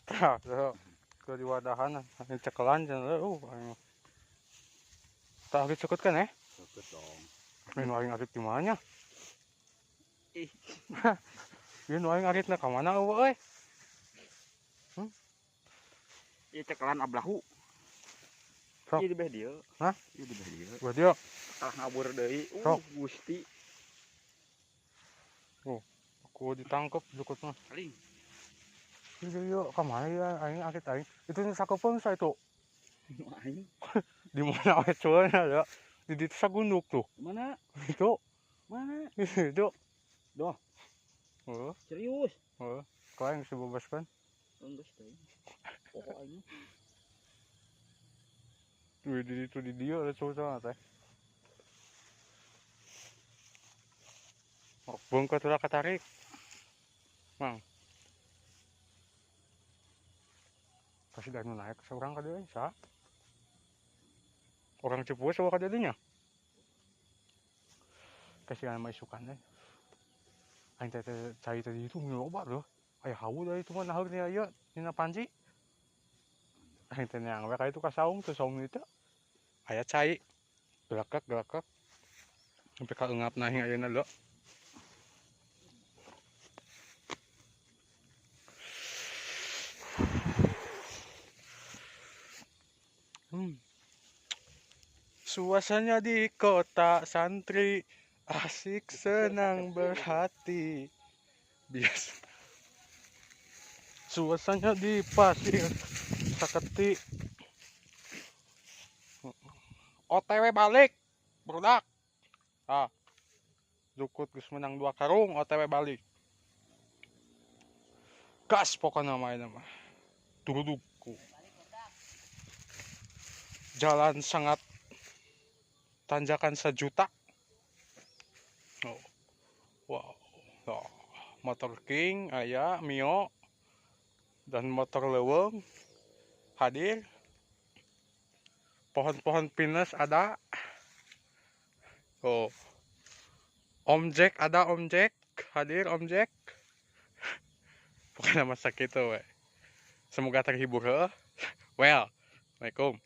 Tah, ke di wadahan cekelan cenah aing. Tah arit ceket kan eh? Ceket dong. Ini aing arit di mana? Ih. Ieu nu aing aritna ka mana eueuh euy? Ieu cekelan ablahu. Sok. Ieu di beh dieu. Hah? Ieu di beh dieu. Beh dieu. Kalah ngabur deui. Sok. Gusti. Oh, aku ditangkep jukutna. Paling. Iya, ka mana ya aing arit aing. Itu nu sakepeung sa itu. Nu aing. Di mana we cueuna ya? Di ditu sagunduk tuh. Mana? Itu. Mana? Itu. Doh. Heeh. Serius? Heeh. Kau yang sebebaskan? Enggeus teh. Pokok aing. Wih, di itu di dia ada cueuna teh. Oh, bongkot ulah katarik. Mang. Pasti dah naik seorang ka dieu sa. Orang Cipues sama ka dieu nya. Kasih nama isukan teh. Aing teh cai tadi itu loba loh. Aya hawu da itu mah naheurna ieu dina panci. Aing teh neang we ka itu ka saung teu saung itu. Aya cai. Gelekek-gelekek. Sampai ka eungapna aing ayeuna lho. Suasananya di kota santri asik senang berhati. Biasa. Suasananya di pasir saketi. OTW balik, brudak. Ah. Jukut geus menang 2 karung OTW balik. Gas pokoknya main mah. Turudukku. Jalan sangat tanjakan sejuta. Oh. Wow. Oh. Motor King, aya, Mio, dan motor leuweung hadir. Pohon-pohon pinus ada. Oh. Om Jack ada, Om Jack hadir, Om Jack. Pokoknya masa gitu we. Semoga terhibur heuh. Well, Assalamualaikum.